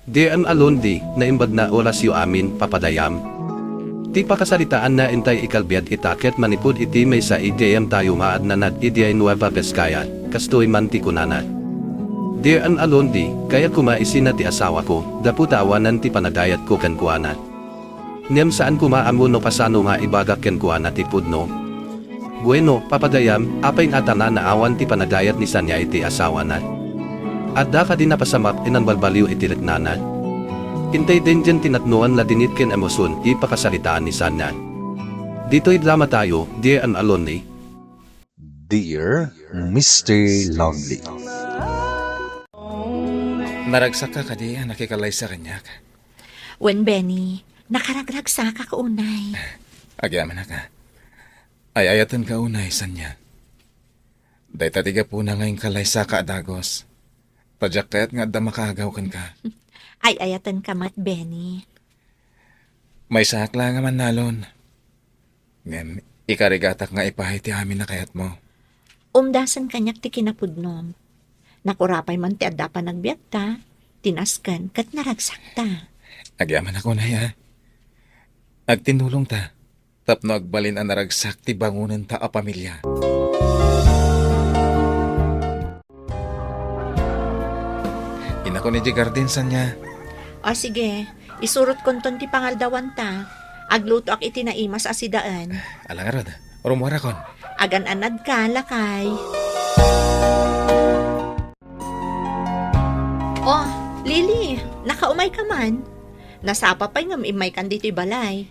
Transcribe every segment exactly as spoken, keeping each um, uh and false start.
Diam alone di, naimbag na orasyo amin, papadayam. Ti pakasaritaanna intay ikalbiad ita ket manipud iti maysa idi ayamtayo nga adnanad idiay Nueva Vizcaya, kastoy man ti kunana. Diam alone di, kayat koma isina ti asawako, gapu ta awanan ti panagayatko kenkuana. Ngem saan koma ammo no kasano nga ibagak kenkuana ti pudno. Bueno, papadayam, apay nga tana naawan ti panagayat ni Sanya iti asawana? Adda kadi napasamak inang balbaliw iti riknana? Intay dendian tinatnoan ladingit ken emosion ipakasaritaan ni Sanya. Ditoy dramatayo, Diam alone di. Dear Mister Lonely. Naragsakka kadi a nakikallaysa kaniak? Wen, Benny, nakaragragsakak unay. Agyamanak a. Ay-ayatenka unay, Sanya. Dayta ti gapuna nga inkallaysaka a dagus. Ta diak kayat nga adda makaagaw kenka. Ay-ayatenka met, Benny. Maysaak la nga mannalon. Ngem ikarigatak nga ipaay ti amin a kayatmo. Umdasen kaniak ti kinapudnom. Nakurapay man ti adda panagbiagta, ti nasken ket naragsakta. Agyamanak unay a. Agtinnulongta tapno agbalin a naragsak ti bangonenta a pamilia. Inakon idiay garden, Sanya. O sige, isurotkonton ti pangaldawanta. Aglutoak iti naimas a sidaen. Ala ngarud, rummuarakon. Agan-anadka, lakay. Oh, Lily, nakaumayka man. Nasapa pay ngem immaykan ditoy balay.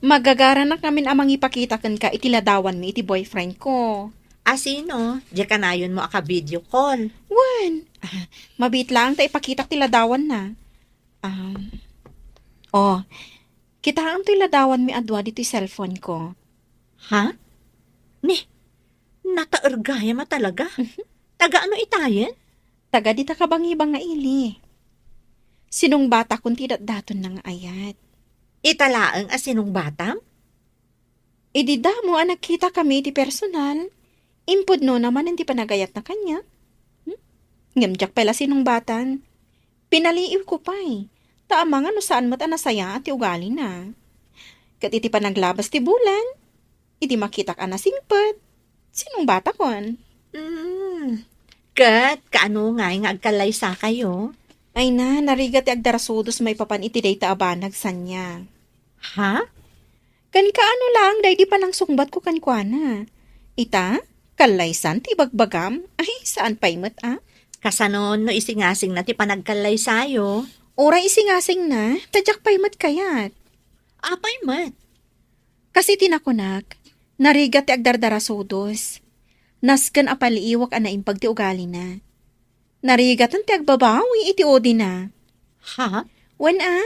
Magagaranak ngamin a mangipakita kenka iti ladawanmi iti boyfriend ko. A sino? Diay kanayonmo a ka-video call. Wen, mabiit laeng ta ipakitak ti ladawanna. Um, oh, kitaem toy ladawanmi a dua ditoy cellphone ko. Ha? Ni, nataergayam a talaga? Taga ano itayen? Taga dita kabangibang nga ili. Sinungbatakon ti datdatonna nga ayat. Ita laeng a sinungbatam? Idi damo a nagkitakami iti personal, impudnona manen ti panagayatna kaniak. Hmm? Ngem diak pay la sinungbatan. Pinaliiwko pay, ta amangan no saan met a nasayaat ti ugalina. Ket iti panaglabas ti bulan, idi makitak a nasingpet, sinungbatakon. Mm. Ket kaano ngay nga agkallaysakayo? Ay na, narigat ti agdarasudos maipapan iti dayta a banag, Sanya. Ha? Ken kaano laeng daydi panangsungbatko kenkuana? Ita, kallaysan ti ibagbagam? Ay, saan pay met a. Kasano no isingasingna ti panagkallaysayo? Uray isingasingna, ta diak pay met kayat. Apay met? Kas iti nakunak, narigat ti agdardarasudos. Nasken a paliiwak a naimbag ti ugalina. Narigaten ti agbabawi iti udina. Ha? Wen a,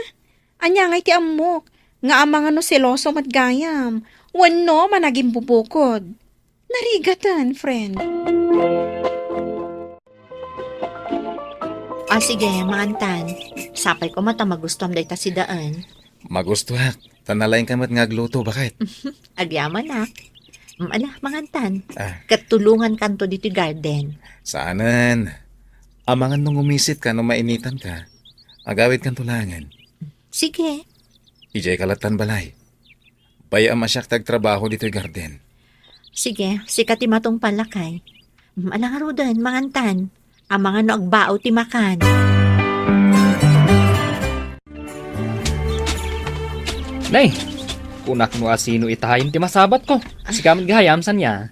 ania ngay ti ammok nga amangan no seloso met gayam wenno managimbubukod? Narigaten, friend. Ah, sige, mangantan. Sapay ko met a magustuam dayta sidaen. Magustuak. Ta nalaingka met nga agluto, baket. Agyamanak. Mm, ala, mangantan. Ah. Ket tulongankanto ditoy garden. Saanen. Amangan no ngumisit ka no mainitan ka. Agawidkanto laengen. Sige. Idiay kalattan balay. Bay-am a siak ti agtrabaho ditoy garden. Sige, sika ti matungpal, lakay. Mm, ala ngaruden, mangantan. Amangan no agbao ti makan. Nay, kunak no asino itayen ti masabatko. Sika met gayam, Sanya.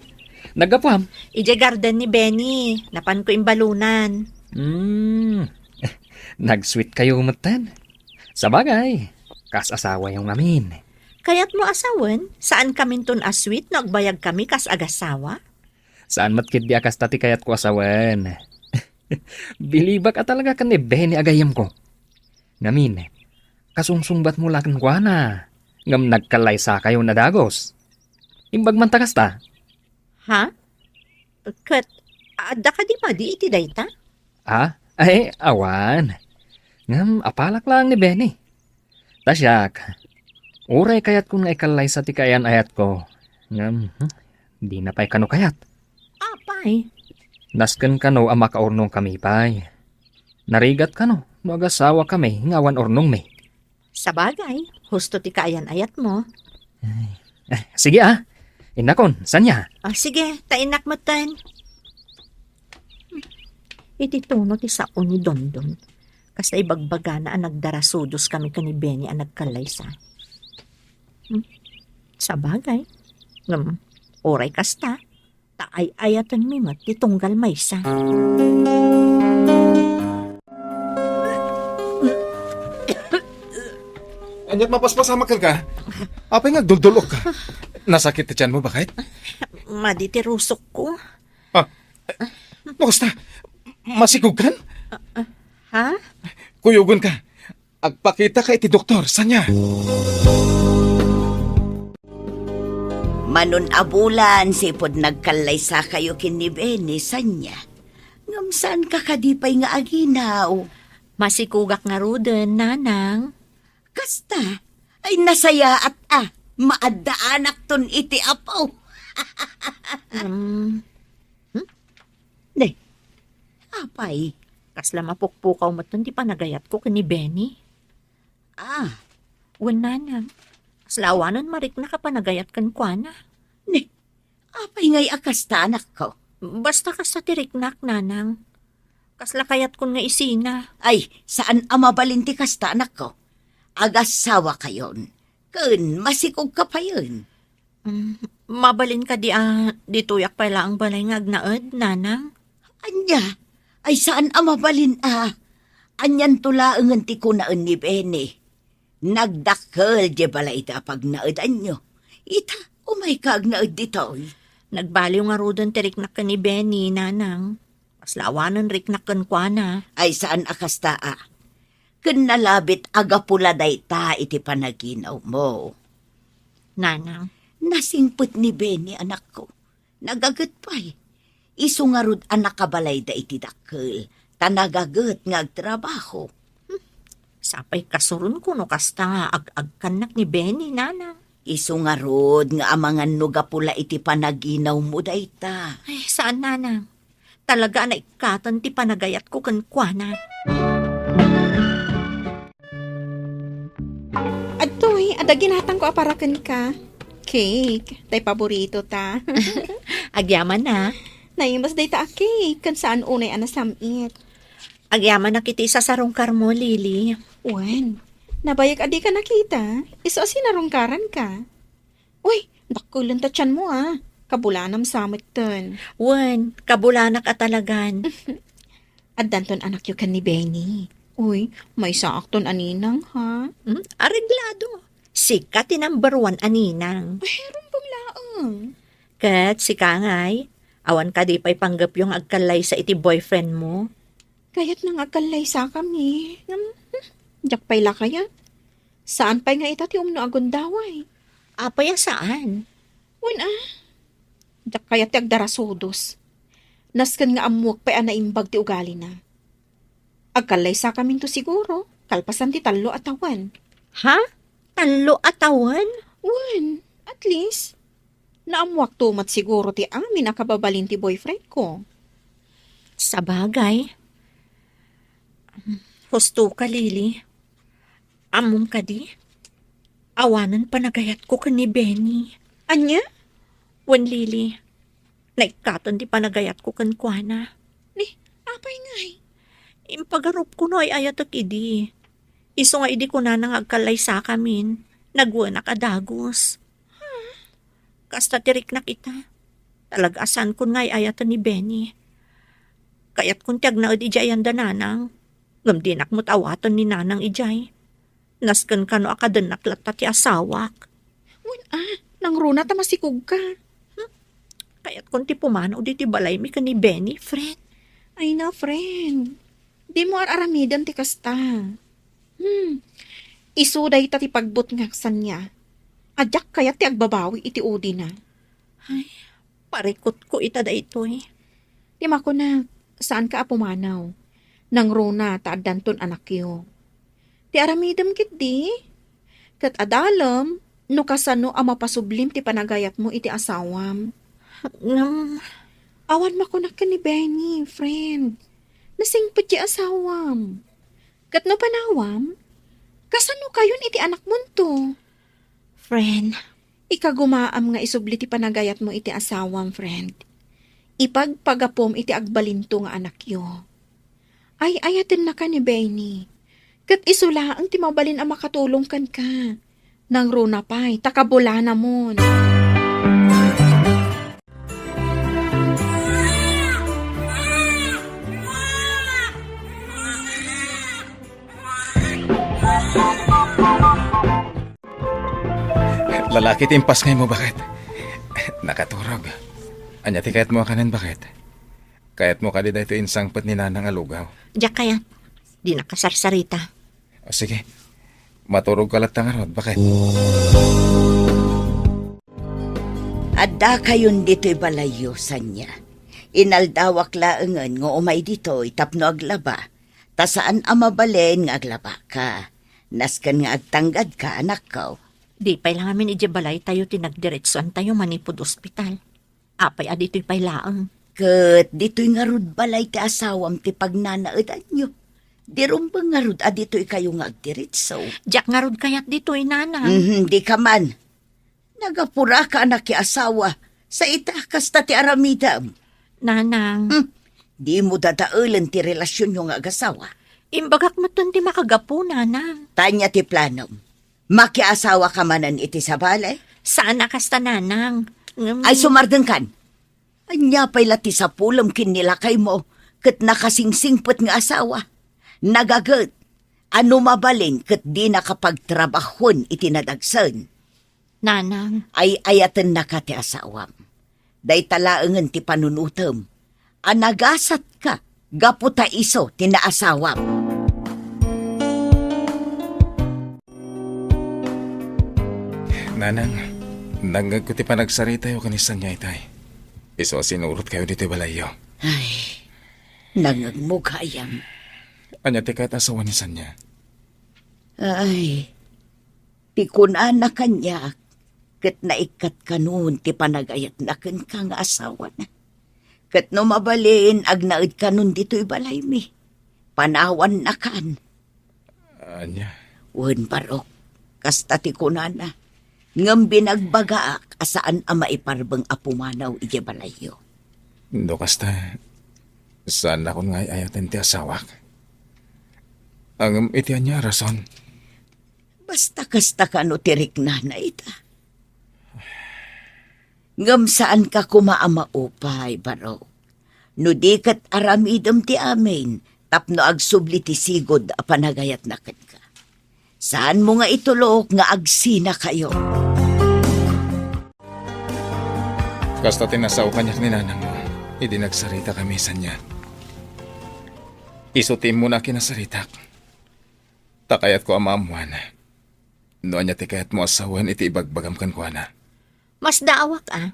Naggapuam? Idiay garden ni Benny. Napanko imbalunan. Hmm. Nag-sweet kayo metten. Sabagay, kas asawayo ngamin. Kayatmo a sawen, saan kaminton a sweet no agbayag kami kas agasawa? Saan met ketdi a kasta ti kayatko a sawen. Bilibak a talaga ken ni Benny a gayyemko. Ngamin, kasungsungbatmo la kenkuana, ngem nagkallaysakayon a dagus. Imbag man ta kasta? Ha? Ket adda kadi madi iti dayta? Ah? Ay, awan. Ngem apalak laeng ni Benny. Ta siak, uray kayatkon nga ikallaysa ti kaayan-ayatko. Ngem, hmm, dina pay kano kayat. Apay? Nasken kano a makaurnongkami pay. Narigat kano No agasawakami nga awan urnongmi. Sabagay, husto ti kaayan-ayatmo. Ay, eh, sige, ah. Innakon, sanya? Ah, sige, ta innak metten. Iti tono ti sao ni Dondon, kasta ibagbagana a nagdarasudos kami ken ni Benny a nagkallaysa. Hmm, sabagay. Ngem, uray kasta, ta ay-ayatenmi met ti tunggal maysa. Ania't mapaspasamak kenka? Apay nga agduldul-okka? Nasakit ti tianmo, baket? Madi ti rusokko. Ah, no kasta, masikogkan? Ha? Kuyogenka. Agpakitaka iti doktor, sanya? Manon a bulan, sipud nagkallaysakayo ken ni Benny, sanya? Ngem saanka kadi pay nga aginaw? Masikogak ngaruden, nanang. Kasta? Ay, nasayaat a. Maaddaanakton iti Apo. Hmm. Hmm? Ne, apay? Kasla mapukpukaw metten ti panagayatko ken ni Benny. Ah. Wen, nanang. Kasla awanen mariknak a panagayat kenkuana. Ne, apay ngay a kasta, anakko? Basta kasta ti riknak, nanang. Kasla kayatkon nga isina. Ay, saan a mabalin ti kasta, anakko. Agasawakayon. Ken masikogka payen. Mm, mabalin kadi a ditoyak pay laeng balay nga agnaed, nanang? Ania? Ay, saan a mabalin a. Anianto laengen ti kunaen ni Benny? Nagdakkel diay balayda a pagnaedanyo. Ita, umayka agnaed ditoy. Nagbaliw ngaruden ti riknak ken ni Benny, nanang. Kasla awanen riknak kenkuana. Ay, saan a kasta a. Ken nalabit a gapu la dayta iti panaginawmo. Nanang. Nasingpet ni Benny, anakko. Nagaget pay. Isu ngarud a nakabalayda iti dakkel, ta nagaget nga agtrabaho. Hmm. Sapay kasuronko no kasta nga ag-agkannak ni Benny, nanang. Isu ngarud nga amangan no gapu la iti panaginawmo dayta. Ay, saan, nanang. Talaga a naikkaten ti panagayatko kenkuana. Adtoy, adda ginatangko a para kenka. Cake, tay paborito ta. Agyaman a. Naimbag dayta a cake, ken saan unay a nasam-it. Agyamanak iti isasarungkarmo, Lily. Wen, nabayag a dika nakita, isu a sinarungkaranka. Uy, dakkel ta tianmo a. Kabulanam sa metten. Wen, kabulanak a talagan. Addanton anakyo ken ni Benny. Uy, maysaakton a ninang, ha? Hmm? Areglado. Sika ti number one a ninang. Ay, rumbeng laeng. Ket sika ngay, awan kadi pay panggepyo nga agkallaysa iti boyfriend mo? Kayatna nga agkallaysakami. Ngem, hmm, diak pay la kayat. Saan pay nga ita ti umno a gundaway? Apay a saan? Wen a, diak kayat ti agdarasudos. Nasken nga ammuek pay a naimbag ti ugalina. Agkallaysakaminto siguro, kalpasan ti tallo a tawen. Ha? Tallo a tawen? Wen, at least, naammuakto met siguro ti amin a kababalin ti boyfriendko. Sabagay. Husto ka, Lily. Ammom kadi? Awanen panagayatko ken ni Benny. Ania? Wen, Lily. Naikkaten ti panagayatko kenkuana. Ni, apay ngay? Impagarupko no ay-ayatek idi. Isu nga idi kunana nga agkallaysakamin, nagwenak a dagus. Kasta ti riknak ita. Talaga a saankon nga ay-ayaten ni Benny. Kayatkon ti agnaed idiay anda nanang. Ngem dinak met awaten ni nanang idiay. Nasken kano a kadennak latta ti asawak. Wen a, nangruna ta masikogka. Hmm? Kayatkon ti pumanaw ditoy balaymi ken ni Benny, friend. Ay na, friend. Dimo ar-aramiden ti kasta. Hmm. Isu dayta ti pagbutngak sania. A diak kayat ti agbabawi iti udina. Ay, parikutko ita daytoy. Ti makunak, saanka a pumanaw. Nangruna ta addanton anakyo. Ti aramidem ketdi, ket adalem no kasano a mapasublim ti panagayatmo iti asawam. Ngem, awan makunak ken ni Benny, friend. Nasingpet ti asawam. Ket no panawam, kasano kayon iti anakmonto? Friend, ikagumaam nga isubli ti panagayatmo iti asawam, friend. Ipagpagapom iti agbalinto nga anakyo. Ay-ayatennaka ni Benny. Ket isu laeng ti mabalin a makatulong kenka. Nangruna pay, ta kabulanamon. Lalaki ti impasngaymo, baket. Nakaturog. Ania ti kayatmo a kanen, baket? Kayatmo kadi daytoy insangpet ni Nanang a lugaw? Diak kayat. Di nakasarsarita. O, sige. Maturog ka latta ngarud, baket. Adda kayon ditoy balayyo, sanya. Inaldawak laengen nga umay ditoy tapno aglaba. Ta saan a mabalin nga aglabaka. Nasken nga agtanggad ka, anakko. Di pay la ngamin idiay balaytayo ti nagdiretsoantayo manipud ospital. Apay a ditoy pay laeng? Ket ditoy ngarud balay ti asawam ti pagnanaedanyo. Di rumbeng ngarud a ditoy kayo nga agdiretso. Diak ngarud kayat ditoy, Nanang. Mhm, di ka man. Nagapuraka a nakiasawa, sa ita kasta ti aramidem. Nanang. Hmm, dimo dadaelen ti relasionyo nga agasawa. Imbagak metten ti makagapu, Nanang. Tanya ti planom. Makiasawa ka manen iti sabali? Saan a kasta, Nanang. Ngem Ay, sumardengkan. Ania pay la ti sapulem ken ni lakaymo ket nakasingsingpet nga asawa? Nagaget, a no mabalin ket dinaka pagtrabahoen iti nadagsen. Nanang. Ay-ayatennaka ti asawam. Dayta laengen ti panunotem a nagasatka gapu ta isu ti naasawam. Nanang, nangngegko ti panagsaritatayo ken ni Sanya itay. Isu a sinurotkayo ditoy balayyo. Ay, nangngegmo gayam. Ania ti kayat a sawen ni Sanya? Ay, ti kunana kaniak, ket naikkat kanon ti panagayatna kenka nga asawana. Ket no mabalin, agnaed kanon ditoy balaymi. Panawannakan. Ania? Wen, Barok, kasta ti kunana. Ngem binagbagaak a saan a maiparbeng a pumanaw idiay balayyo. No kasta, saannakon nga ay-ayaten ti asawak. Ngem iti ania a rason? Basta kasta kano ti riknana ita. Ngem saanka koma a maupay, Barok. No di ket aramidem ti amin tapno agsubli ti sigud a panagayatna kenka. Saanmo nga itulok nga agsinakayo. Kasta ti nasao kaniak ni nanangmo idi nagsaritami, Sanya. Isu ti immuna a kinasaritak. Ta kayatko a maammoan no ania ti kayatmo a sawen iti ibagbagam kenkuana. Masdaawak a.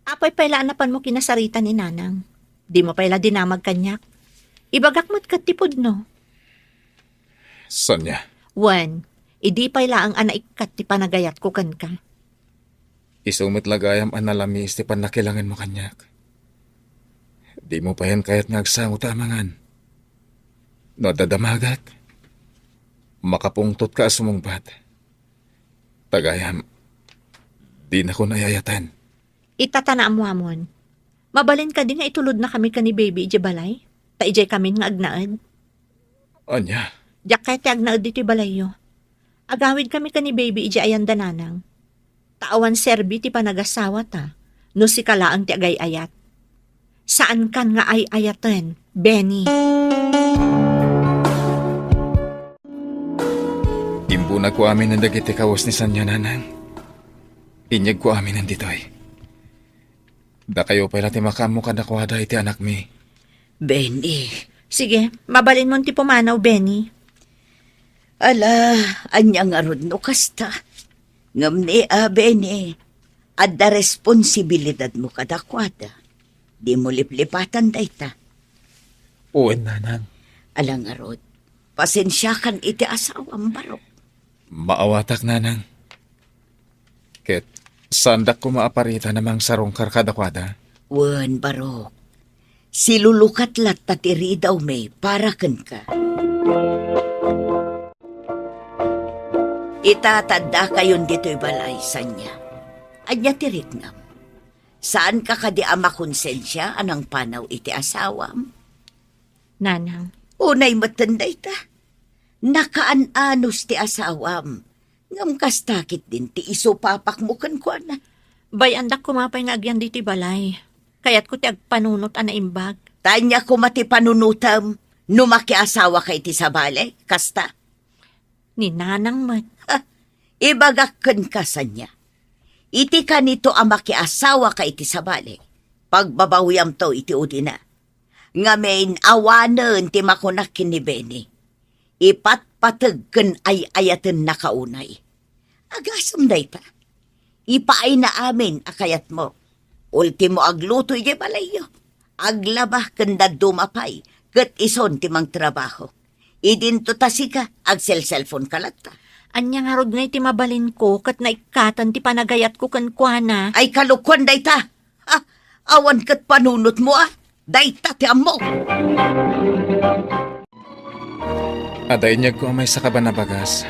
Apay pay la a napanmo kinasarita ni nanang? Dimo pay la dinamag kaniak. Ibagak met ket ti pudno. Sanya? Wen, idi pay laeng a naikkat ti panagayatko kenka. Isu met la gayam a nalamiis ti pannakilangenmo kaniak. Dimo payen kayat nga agsango ta amangan. No adda damagek, makapungtotka a sumungbat. Ta gayam, dinakon ay-ayaten. Ita ta naammoamon. Mabalin kadi nga itulodnakami ken ni baby idiay balay? Ta idiay kamin nga agnaed. Ania? Diak kayat ti agnaed ditoy balayyo. Agawidkami ken ni baby idiay ayan da nanang. Ta awan serbi ti panagasawata no sika laeng ti agay-ayat. Saankan nga ay-ayaten, Benny. Imbunagko aminen dagiti kawes ni Sanya, nanang. Inyegko aminen ditoy. Dakayo pay la ti makaammo kadakuada iti anakmi. Benny. Sige, mabalinmon ti pumanaw, Benny. Ala, ania ngarud no kasta? Ngem ni a, Benny, adda responsibilidadmo kadakuada. Dimo liplipatan dayta. Wen, nanang. Ala ngarud, pasensiakan iti asawam, Barok. Maawatak, nanang. Ket saandak koma a paritan a mangsarungkar kadakuada. Wen, Barok. Silulukat latta ti ridawmi para kenka. Ita, ta addakayon ditoy balay, Sania. Ania ti riknam? Saanka kadi a makonsensia a nangpanaw iti asawam? Nanang. Unay metten dayta. Nakaan-anos ti asawam. Ngem kasta ketdin ti isupapakmo kenkuana. Bay-andak koma pay nga agyan ditoy balay. Kayatko ti agpanunot a naimbag. Ta ania koma ti panunotem no makiasawaka iti sabali, kasta? Ni Nanang met. Ha, ibagak kenka, Sania. Iti kanito a makiasawaka iti sabali, pagbabawiamto iti udina. Ngamin, awanen ti makunak ken ni Benny. Ipatpateg ken ay-ayatennaka unay. Agasem dayta. Ipaayna amin a kayatmo. Ultimo, agluto idiay balayyo. Aglaba ken dadduma pay, ket isun ti mangtrabaho. Idinto ta sika, agselselfonka latta. Ania ngarud ngay ti mabalinko ket naikkatan ti panagayatko kenkuana? Ay, kalokuan dayta! Ha? Awan ket panunotmo, a? Dayta ti ammok! Adda inyegko a maysa ka banabagas.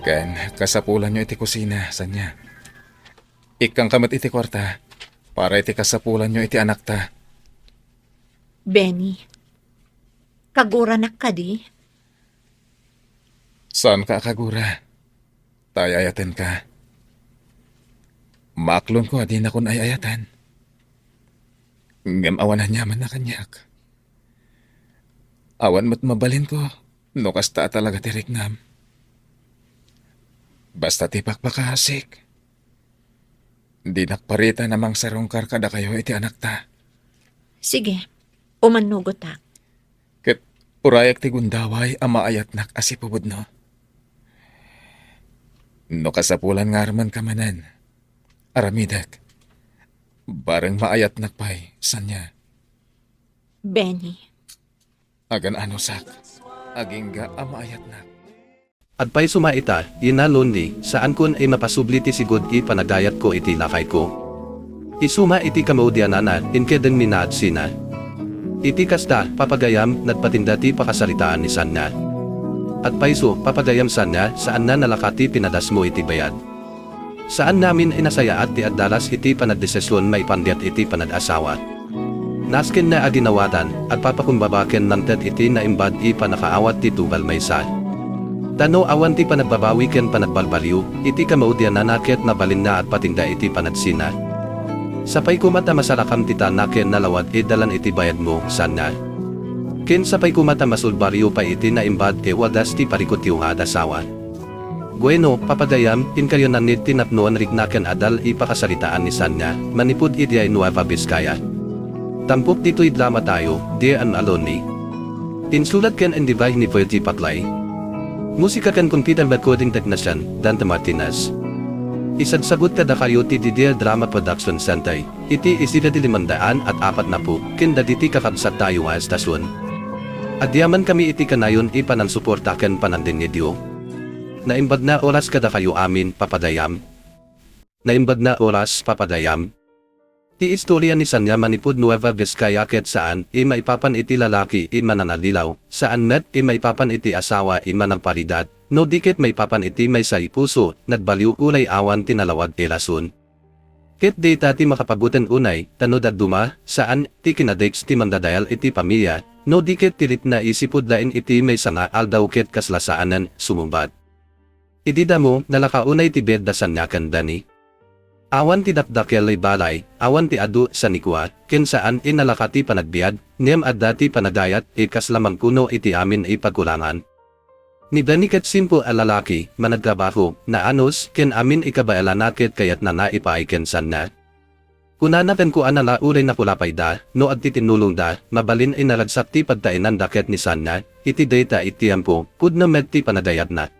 Ken kasapulanyo iti kusina, Sania. Ikkangka met iti kuarta para iti kasapulanyo iti anakta. Benny, kaguranak kadi? Saanka a kagura. Ta ay-ayatenka. Maaklonko a dinakon ay-ayatan. Ngem awan aniamanna kaniak. Awan met mabalinko no kasta a talaga ti riknam. Basta ti pakpakaasik. Dinak paritan a mangsarungkar kadakayo iti anakta. Sige, umannugotak. Ket urayak ti gundaway a maayatnak a sipupudno. No kasapulan nga armenka manen, aramidek. Bareng maayatnak pay, Sania. Benny. Agan-anosak, agingga a maayatnak. Agpayso met ita, Ina Lonely, saankon a mapasubli ti sigud a panagayatko iti lakayko. Isu met iti kamaudiananna, inkedenmi a agsina. Iti kasta, papagayam, nagpatinda ti pakasaritaan ni Sania. Agpayso, papagayam, Sania, saanna a laka ti pinadasmo iti bayad. Saannamin a nasayaat ti agdalas iti panagdesision maipanggep iti panagasawa. Nasken nga aginawatan, agpapakumbaba ken nangted iti naimbag a pannakaawat ti tunggal maysa. Ta no awan ti panagbabawi ken panagbalbaliw, iti kamaudiananna ket mabalin nga agpatinda iti panagsina. Sapay koma ta masalakam ti tana ken nalawag a dalan iti bayadmo, Sania. Ken sapay koma ta masulbaryo pay iti naimbag a wagas ti parikutyo nga agasawa. Bueno, papagayam, inkayo nangted ti napnoan a rikna ken adal a pakasaritaan ni Sania, manipud idiay Nueva Vizcaya. Tampok ditoy dramatayo, Dear Ina Lonely. Insulat ken indibay ni Fergie Paclay. Musika ken computer recording technician, Dante Martinez. Isagsagut kadakayo ti Didier Drama Production Center, iti Isidro de Limandaran at apat na po, ken dagiti kakabsattayo nga estasion. Agyamankami iti kanayon a panangsuporta ken panangdengngegyo. Naimbag nga oras kadakayo amin, papagayam. Naimbag nga oras, papagayam. Ti istorya ni Sania manipud Nueva Vizcaya ket saan a maipapan iti lalaki a manangallilaw, saan met a maipapan iti asawa a manangparigat, no di ket maipapan iti maysa a puso, nagbaliw uray awan ti nalawag a rason. Ket dayta ti makapabuteng unay, ta no dadduma, saan, ti kinadakes ti mangdadael iti pamilia, no di ket ti rikna a sipud laeng iti maysa nga aldaw ket kasla saanen, sumungbat. Idi damo, nalaka unay ti biagda Sania ken Benny. Awan ti dakdakkel a balay, awan ti adu sa ni kua, ken saan a nalaka ti panagbiag, ngem adda ti panagayat a kasla mangkuno iti amin a pagkurangan. Ni Benny ket simple a lalaki, managtrabaho, naanos, ken amin a kabaelanna ket kayatna a ipaay ken Sania. Kunana kenkuana nga uray nakula pay da, no agtitinnulongda, mabalin a naragsak ti pagtaenanda ket ni Sania, iti dayta a tiempo, pudno met ti panagayatna.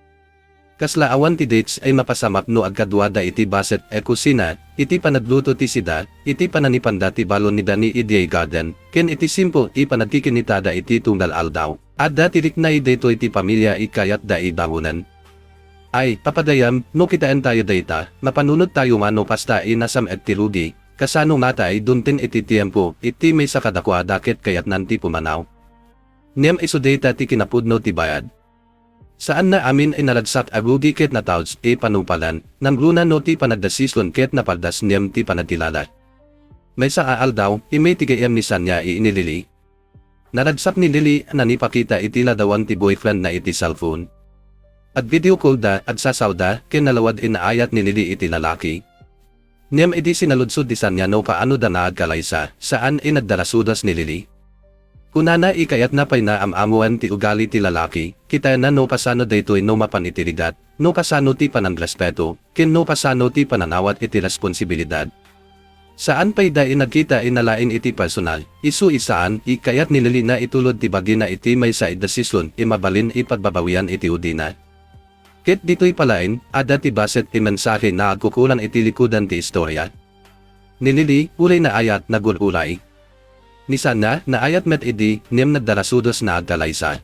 Kasla awan ti dates a mapasamak no agkaduada iti basket a kusina, iti panagluto ti sida, iti pananipanda ti balon ni Benny idiay garden, ken iti simple a panagkikinitada iti tunggal aldaw. Adda ti rikna a daytoy ti pamilia a kayatda a bangonen. Ay, papagayam, no kitaentayo dayta, mapanunottayo nga no kasta a nasam-et ti rugi, kasano ngata a dumteng iti tiempo, iti maysa kadakuada ket kayatnan ti pumanaw. Ngem isu dayta ti kinapudno ti bayad. Saanna amin a naragsak a rugi ket natauds a panungpalan, nangruna no ti panagdesisyon ket napaldas ngem ti panagkilala. Maysa a aldaw, immay ti gayyem ni Sanya a ni Lily. Naragsak ni Lily a nanipakita iti ladawan ti boyfriend na iti cellphone. Ag-video call da, agsasawda, ken nalawad a naayat ni Lily iti lalaki. Ngem idi sinaludsod ni Sanya no paano da naagkalaysa, saan a nagdarasudas ni Lily. Kunana a kayatna pay a am-ammoen ti ugali ti lalaki, kitaenna no kasano daytoy no mapan iti rigat, no kasano ti panangrespeto, ken no kasano ti panangawat iti responsibilidad. Saan pay da a nagkita a nalaing iti personal, isu a saan a kayat ni Lily a itulod ti bagina iti maysa a desisyon a mabalin a pagbabawian iti udina. Ket ditoy pay laeng, adda ti bassit a mensahe a agkukulang iti likudan ti istorya. Ni Lily, uray naayat, nagul-uray. Ni Sanya, naayat met idi, ngem nagdarasudas a agkalaysa.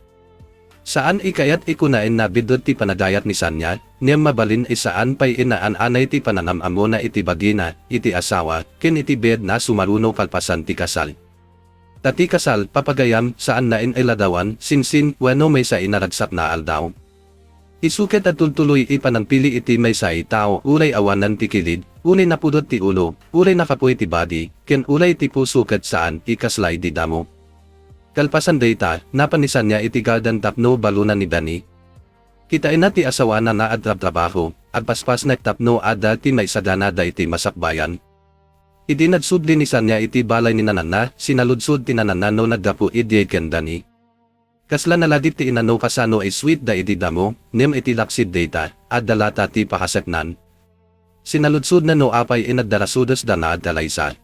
Saan a kayat a kunaen a biddut ti panagayat ni Sanya, ngem mabalin a saan pay a naan-anay ti panangam-ammona iti bagina, iti asawa, ken iti biag a sumaruno kalpasan ti kasal. Ta ti kasal, papagayam, saan laeng a ladawan, sinsin, wenno maysa a naragsak a aldaw. Isu ket a tultuloy a panangpili iti maysa a tao, uray awanen ti kilid, uray napudot ti ulo, uray nakapuy ti badi, ken uray ti puso ket saan a kasla idi damo. Kalpasan dayta, napan ni Sanya iti garden tapno balunan ni Danny. Kitaenna ti asawana a agtrabtrabaho, agpaspasnek tapno adda ti maisaganada iti masakbayan. Idi nagsubli ni Sanya iti balay ni nananna, sinaludsod ti nananna no naggapu idiay ken Danny. Kasla nalagip ti ina no kasano a sweet da idi damo, ngem iti laksid dayta, adda latta ti pakaseknan. Sinaludsodna no apay a nagdarasudas da a agkalaysa.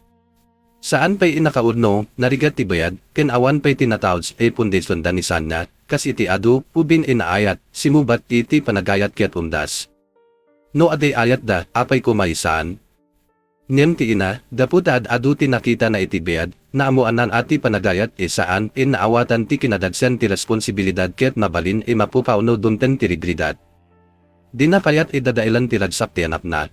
Saan pay a nakaurno, narigat ti biag, ken awan pay ti natauds a pundasyon da ni Sanya, kas iti adu, ubing a naayat, simubat iti panagayat ket umdas. No aday ayat da, apay koma a saan? Ngem ti ina, gapu ta ad-adu ti nakitana iti biag, naammoanna ti panagayat a saan a naawatan ti kinadagsen ti responsibilidad ket mabalin a mapukaw no dumteng ti rigrigat. Dina kayat a dadaelan ti ragsak ti anakna.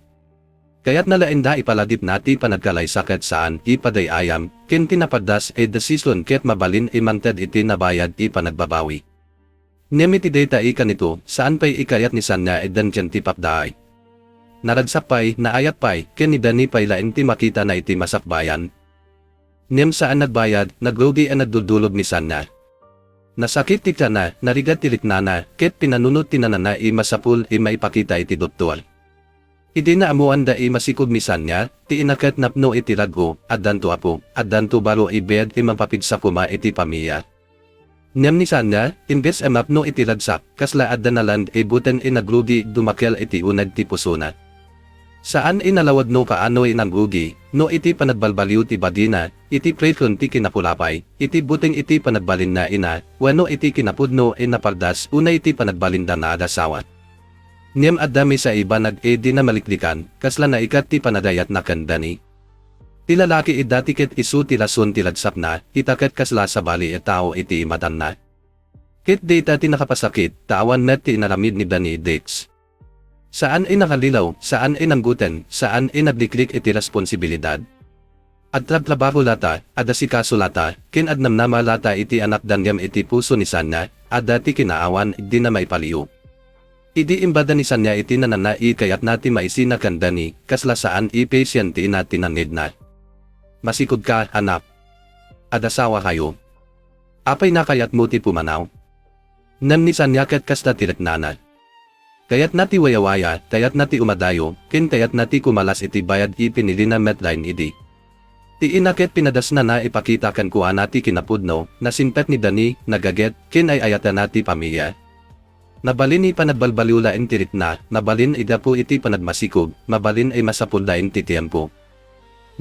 Kayatna laeng a ipalagipna ti panagkalaysa ket saan a paday-ayam, ken ti napaldas a desisyon ket mabalin a mangted iti nabayag a panagbabawi. Ngem iti dayta a kanito, saan pay a kayat ni Sanya a denggen ti pakdaay. Naragsak pay, naayat pay, ken ni Danny pay laeng ti makitana iti masakbayan. Ngem saan nagbayag, nagrugi a nagduldulog ni Sanya. Nasakit ti tianna, narigat ti riknana, ket pinanunot ti nananna a masapul a maipakita iti doktor. Idi naammoanda a masikob ni Sanya, ti ina ket napno iti rag-o, addanto apo, addanto baro a biag a mapapigsa koma iti pamilya. Ngem ni Sanya, imbes a mapno iti ragsak, kasla adda nalaeng a buteng a nagrugi, dumakel iti uneg ti pusona. Saan a nalawag no kaano a nagrugi, no iti panagbalbaliw ti bagina, iti presyon ti kinapulapay, iti buteng iti panagbalinna a ina, wenno iti kinapudno a napaldas, unay iti panagbalinda a adasawa. Ngem adda maysa a banag a dina maliklikan, kasla naikat ti panagayatna ken Danny. Ti lalaki a dati ket isu ti rason ti ragsakna, ita ket kasla sabali a tao iti imatanna. Ket dayta ti nakapasakit, ta awan met ti inaramid ni Danny Dix. Saan a nakallilaw, saan a nangguteng, saan a nagliklik iti responsibilidad. Agtrabtrabaho latta, agasikaso latta, ken agnamnama latta iti anakda ngem iti puso ni Sanya, adda ti kinaawan, dina maipaliw. Idi imbagada ni Sanya iti nananna a kayatna ti maisina ken Danny, kasla saan a patient ti ina ti nangngegna. Masikogka, anak. Adasawa kayo. Apay a kayatmo ti pumanaw? Ngem ni Sanya ket kasta ti riknana. Kayatna ti wayawaya, kayatna ti umadayo, ken kayatna ti kumalas iti bayag a pinilina met laeng idi. Ti ina ket pinadasna a ipakita kenkuana ti kinapudno, nasimpet ni Danny, nagaget, ken ay-ayatna ti pamilya. Mabalin a panagbalbaliw laeng ti rikna, mabalin a gapu iti panagmasikog, mabalin a masapul laeng ti tiempo.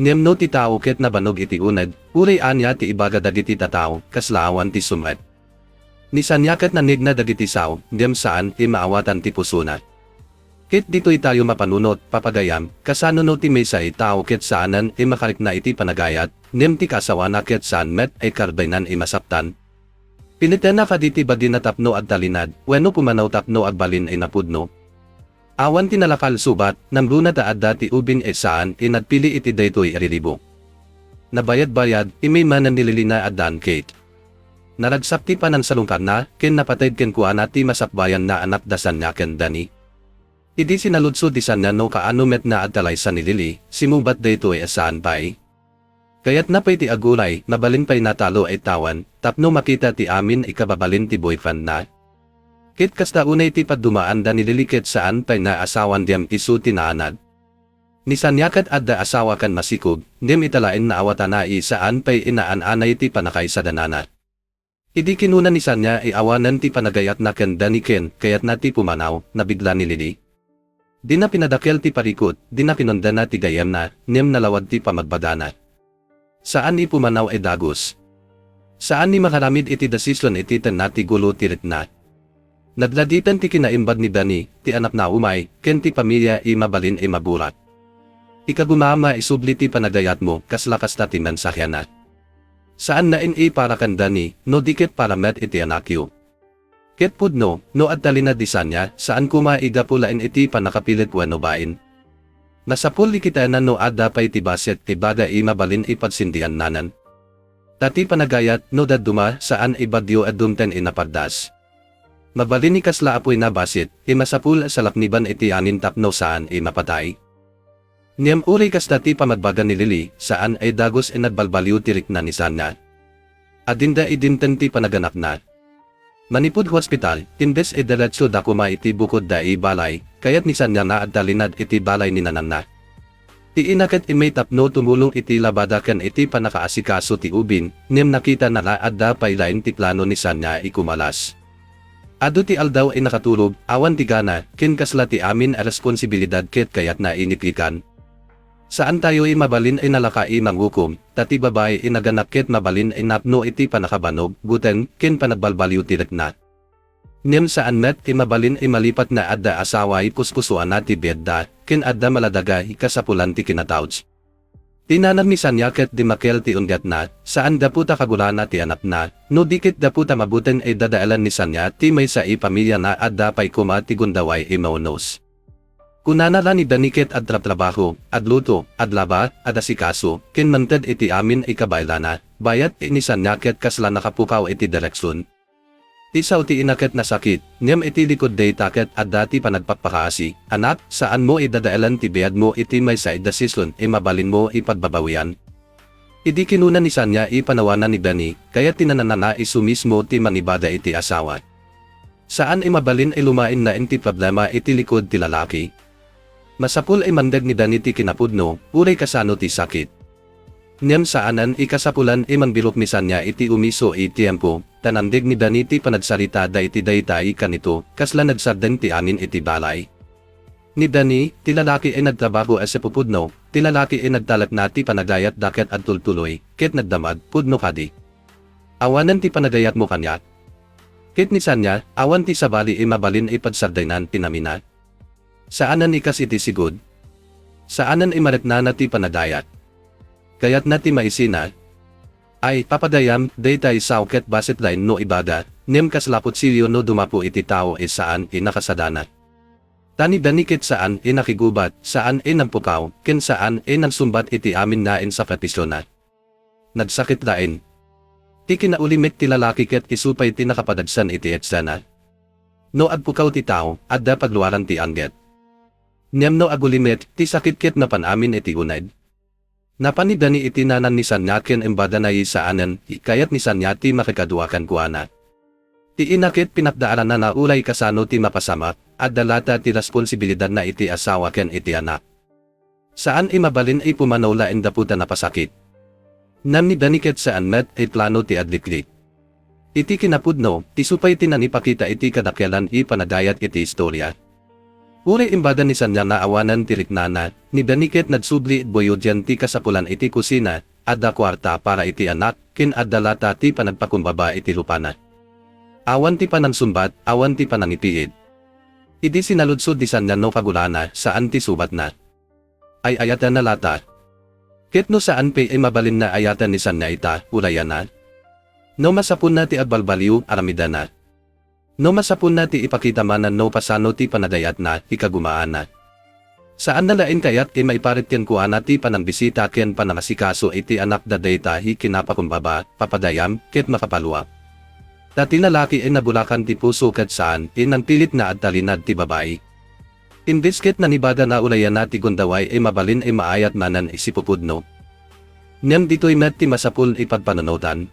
Ngem no ti tao ket nabannog iti uneg, uray ania ti ibaga dagiti tattao, kasla awan ti sumrek. Ni Sanya ket nangngegna dagiti sao, ngem saan a maawatan ti pusona. Ket ditoy tayo mapanunot, papagayam, kasano no ti maysa a tao ket saanen a makarikna iti panagayat, ngem ti kaasawana ket saan met a karbayngan a masaptan? Pinitena kadi ti bagina tapno agtalinaed, wenno pumanaw tapno agbalin a napudno? Awan ti nalakal subat, nangruna ta adda ti ubing a saan a nagpili iti daytoy a riribu. Nabayagbayag, immay manen ni Lily a addaan ket. Naragsak ti panangsalungkarna, ken napateg kenkuana ti masakbayan nga anak da Sania ken Dani. Idi sinaludsod ni Sania no kaano met nga agkalaysa ni Lily, simubat daytoy a saan pay. Kayatna pay ti aguray, mabalin pay nga talo a tawen, tapno makita ti amin a kababalin ti boyfriendna. Ket kasta unay ti paddumaanda ni Lily ket saan pay nga asawan ngem isu ti naanad. Ni Sania ket adda asawa ken masikog, ngem ita laeng nga awatana a saan pay nga naan-anay ti pannakaisadanana. Idi kinuna ni Sania a awanen ti panagayatna ken Dani ken kayatna ti pumanaw, nabigla ni Lily. Dina pinadakkel ti parikut, dina pinundana ti gayyemna, ngem nalawag ti pamagbagana. Saan a pumanaw a dagus. Saan a mangaramid iti desisyon iti tenna ti gulo ti rikna. Nadlagipna ti kinaimbag ni Dani, ti anakna umay, ken ti pamilia a mabalin a maburak. Ikagumam a isubli ti panagayatmo, kasla kasta ti mensahena. Saan nga in-, a para ken Dani, no di ket para met iti anakyo. Ket pudno, no adda linad ni Sania, saan koma a gapu laeng iti pannakapilit wenno bain. Masapul a kitaenna no adda pay ti bassit a baga a mabalin a pagsindiannanan. Ta ti panagayat, no dadduma, saan a bagyo a dumteng a napardas. Mabalin a kasla apuy nga bassit, a masapul a salakniban iti angin tapno saan a mapatay. Ngem uray kasta ti pamagbaga ni Lily, saan a dagus a nagbalbaliw ti rikna ni Sania. Adinda a dimteng ti panaganakna. Manipud hospital, imbes a diretso da koma iti bukodda a balay, kayat ni Sania nga adda linad iti balay ni nanangna. Ti ina ket immay tapno tumulong iti labada ken iti pannakaasikaso ti ubing, ngem nakitana nga adda pay laeng ti plano ni Sania a kumalas. Adu ti aldaw a nakaturog, awan ti gana, ken kasla ti amin a responsibilidad ket kayatna a niklikan. Saantayo a mabalin a nalaka a mangukom, ta ti babai a naganak ket mabalin a napno iti pannakabannog, guteng, ken panagbalbaliw ti rikna. Ngem saan met a mabalin a malipat nga adda asawa a kuskusoana ti biagda, ken adda maladaga a kasapulan ti kinataoda. Ti nanang ni Sania ket dimmakkel ti unggana, saan gapu ta kagurana ti anakna, no di ket gapu ta mabuteng a dadaelan ni Sania ti maysa a pamilia nga adda pay koma ti gundaway a maunos. Kunana la ni Dani ket agtratrabaho, agluto, aglaba, agasikaso, ken mangted iti amin a kabaelana, bayat ni Sania ket kasla nakapukaw iti direksion. Ti sao ti ina ket nasakit, ngem iti likud dayta ket adda ti panagpakpakaasi, "Anak, saanmo a dadaelan ti biagmo iti maysa a desisyon a mabalinmo a pagbabawian." Idi kinuna ni Sania a panawanan ni Dani, kayat ti nanangna a isu mismo ti mangibada iti asawa. Saan a mabalin a lumaing laeng ti problema iti likud ti lalaki. Masapul a mangdeg ni Dani ti kinapudno, uray kasano ti sakit. Ngem saanen a kasapulan a mangbirok ni Sania iti umiso a tiempo, ta nangdeg ni Dani ti panagsaritada iti dayta a kanito, kasla nagsardeng ti amin iti balay. Ni Dani, ti lalaki a nagtrabaho a sipupudno, ti lalaki a nagtalekna ti panagayatda ket agtultuloy, ket nagdamag, pudno kadi. Awanen ti panagayatmo kaniak. Ket ni Sania, awan ti sabali a mabalin a pagsardengan ti namina. Saanen a kas iti sigud. Saanen a mariknana ti panagayat. Kayatna ti maisina. Ay, papagayam, dayta a sao ket bassit laeng no ibaga, ngem kasla kutsilio no dumapo iti tao a saan a nakasadana. Ta ni Dani ket saan a nakigubat, saan a nagpukaw, ken saan a nagsumbat iti amin nga insakripisona. Nagsakit laeng. Ti kinaulimek ti lalaki ket isu pay ti nakapadagsan iti etsena. No agpukaw ti tao, adda pagluaran ti angget. Ngem no agulimek, ti sakit ket napan amin iti uneg. Napan ni Dani iti nanang ni Sania ken imbagana a saanen, kayat ni Sania ti makikadua kenkuana. Ti ina ket pinakdaarana nga uray kasano ti mapasamak, adda latta ti responsibilidadna iti asawa ken iti anak. Saan a mabalin a pumanaw laeng gapu ta napasakit. Ngem ni Dani ket saan met a plano ti agliklik. Iti kinapudno, isu pay ti nangipakita iti kadakkelan a panagayat iti istoria. Uray imbag ni Sania nga awanen ti riknana, ni Dani ket nagsubli a buyoden ti kasapulan iti kusina, adda kuarta para iti anak, ken adda latta ti panagpakumbaba iti lupana. Awan ti panangsumbat, awan ti panangipiid. Idi sinaludsod ni Sania no kagurana, saan ti subatna. Ay-ayatenna latta. Ket no saan pay a mabalin nga ayaten ni Sania ita, urayanna. No masapulna ti agbalbaliw, aramidenna. No masapulna ti ipakita manen no kasano ti panagayatna, ikagumaanna. Saanna laeng kayat a maiparit kenkuana ti panangbisita ken panangasikaso iti anakda dayta a kinapakumbaba, papagayam, ket makapaluak. Ta ti lalaki ay nabulakan ti puso ket saan, inang pilit nga agtalinaed ti babai. Imbes ket nanibagana ulayana ti gundaway ay mabalin ay maayat manen iti pupudno. Ngem ditoy met ti masapul ipagpanunotan.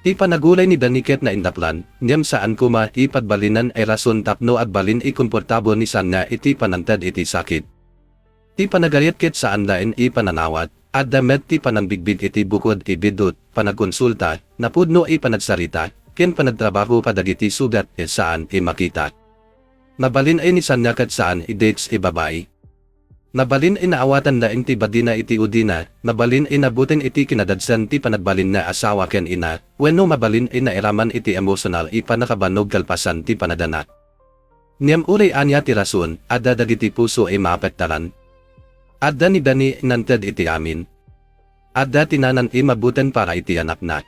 Ti panagulay ni Dani ket naindaklan, ngem saan koma ipagbalinan ay rason tapno agbalin a komportabel ni Sania iti panangted iti sakit. Ti panagayat ket saan laeng a pananawat, adda met ti panangbigbig iti bukod a biddut, panagkonsulta, napudno a panagsarita, ken panagtrabaho kadagiti sugat a saan a makita. Mabalin a ni Sania ket saan a dates a babai. Mabalin a naawatan laeng ti bagina iti udina, mabalin a nabuteng iti kinadagsan ti panagbalin nga asawa ken ina, wenno mabalin a nairaman iti emosyonal a pannakabannog kalpasan ti panagana. Ngem uray ania ti rason, adda dagiti puso a maapektaran. Adda ni Dani a nangted iti amin. Adda ti nanan a mabuteng para iti anakna.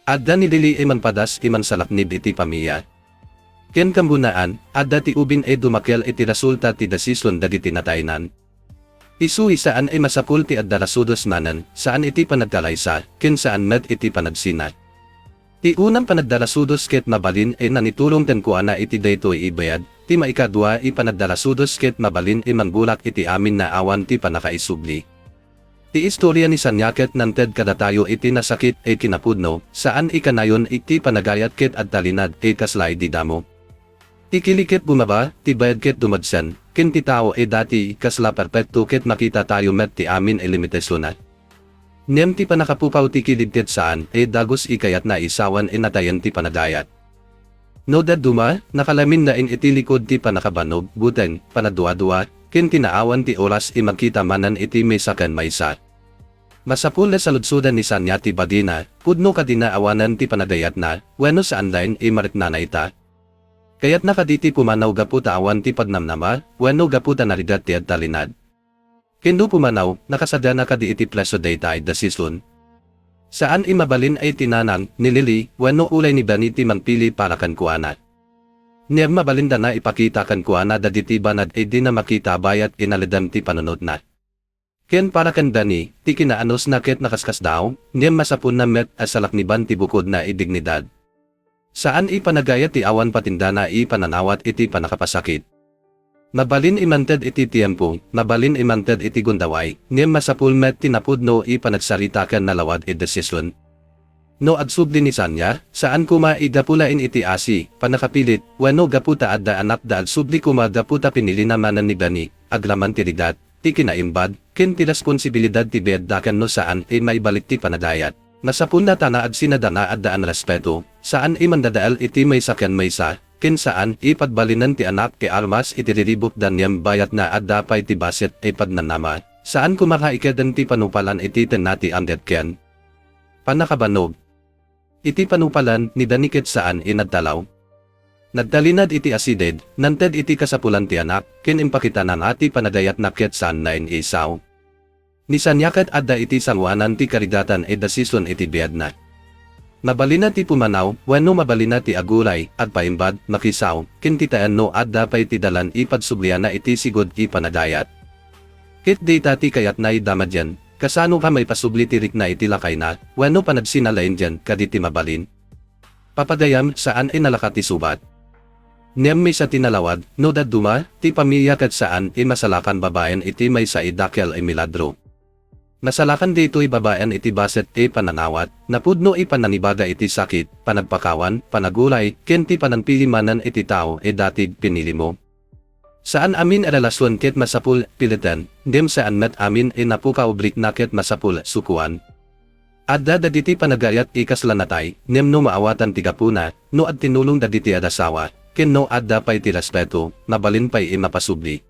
Adda ni Lily a mangpadas a mangsalaknib iti pamilya. Ken kangrunaan, adda ti ubing a dumakel iti resulta ti desisyon dagiti nataynan. Isu a saan a masapul ti agdarasudos manen, saan iti panagkalaysa, ken saan met iti panagsina. Ti unam panagdarasudos ket mabalin a nangiturong kenkuana iti daytoy a biag, ti maikadua a panagdarasudos ket mabalin a manggulak iti amin nga awan ti pannakaisubli. Ti istoria ni Sania ket nangted kadatayo iti nasakit a kinapudno, saan a kanayon iti panagayat ket agtalinaed a kasla idi damo. Ti kili ket bumaba, ti biag ket dumagsen, ken ti tao a dati kasla perpekto ket makita tayo met ti amin a limitasionna. Ngem ti pannakapukaw ti kilid ket saan a dagus a kayatna a sawen a natayen ti panagayat. No dadduma, nakalamin laeng iti likod ti pannakabannog, buteng, panagduadua, ken kinaawan ti oras a makita manen iti maysa ken maysa. Masapul a saludsodan ni Sania ti bagina, pudno kadina awanen ti panagayatna, wenno saan laeng a mariknana ita. Kayatna kadi ti pumanaw gapu ta awan ti pagnamnama, wenno gapu ta narigat ti agtalinaed. Ken no pumanaw, nakasagana kadi iti presyo dayta a desisyon. Saan a mabalin a ti nanan ni Lily wenno ulay ni Dani ti mangpili para kenkuana. Ngem mabalin da nga ipakita kenkuana dagiti banag a dina makita bayat inalidem ti panunotna. Ken para ken Dani, ti kinaanusna ket nakaskasdaaw, ngem masapulna met a salakniban ti bukodna a dignidad. Saan a panagayat ti awan patindana a pananawat iti pannakapasakit. Mabalin a mangted iti tiempo, mabalin a mangted iti gundaway, ngem masapul met ti napudno a panagsarita ken nalawag a desisyon. No agsubli ni Sania, saan koma a gapu laeng iti asi, pannakapilit, wenno gapu ta adda anakda, agsubli koma gapu ta pinilina manen ni Dani, agraman ti rigat, ti kinaimbag, ken ti responsibilidad ti biagda ken no saan a maibalik ti panagayat. Masapulna ta naagsinada nga addaan respeto, saan a mandadael iti maysa ken maysa, ken saan a pagbalinen ti anak ti armas iti riribukda ngem bayat nga adda pay ti bassit a pagnamnama. Saan koma a ikeden ti panupalan iti tenna ti anggad ken pannakabannog. Iti panupalan ni Dani ket saan a nagtalaw. Nagtalinaed iti asideg, nangted iti kasapulan ti anak, ken impakitana nga ti panagayatna ket saan laeng a sao. Ni Sania ket adda iti sangoanan ti karigatan a desisyon iti biagna. Mabalina ti pumanaw, wenno mabalina ti agulay, agpaimbag, makisao, ken kitaen no adda pay ti dalan a pagsublianna iti sigud a panagayat. Ket dayta ti kayatna a damagien, kasano a maipasubli ti rikna iti lakayna, wenno panagsina laeng dien, kadi ti mabalin. Papagayam, saan a nalaka ti subat. Ngem maysa ti nalawag, no dadduma, ti pamilya ket saan a masalakan babaen iti maysa a dakkel a milagro. Masalakan daytoy babaen iti bassit a pananawat, napudno a panangibaga iti sakit, panagpakawan, panagulay, ken ti panangpili manen iti tao a dati pinilimo. Saan amin a relasyon ket masapul piliten, ngem saan met amin a napukaw a rikna ket masapul sukoan. Adda dagiti panagayat a kasla natay, ngem no maawatan ti gapuna, no agtinulong dagiti agasawa, ken no adda pay ti respeto, mabalin pay a mapasubli.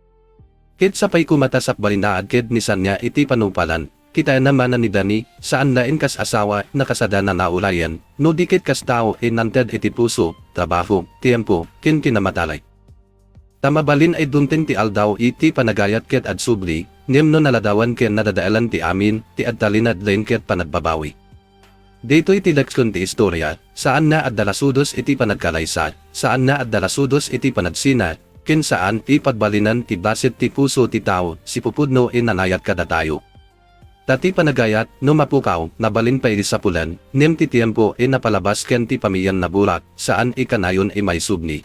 Ket sapay koma ta sakbalinaag ket ni Sania iti panupalan, kitaenna manen ni Dani, saan laeng kas asawa, nakasadana nga ulayen, no di ket kas tao a nangted iti puso, trabaho, tiempo, ken kinamatalay. Ta mabalin a dumteng ti aldaw iti panagayat ket agsubli, ngem no naladawan ken nadadaelan ti amin, ti agtalinaed laeng ket panagbabawi. Daytoy ti leksyon ti istoria, saan nga agdarasudos iti panagkalaysa, saan nga agdarasudos iti panagsina, ken saan a pagbalinen ti bassit ti puso ti tao, sipupudno a nanayat kadatayo. Ta ti panagayat, no mapukaw, nabalin pay a sapulen, ngem ti tiempo a napalabas ken ti pamian naburak, saan a kanayon a maisubli.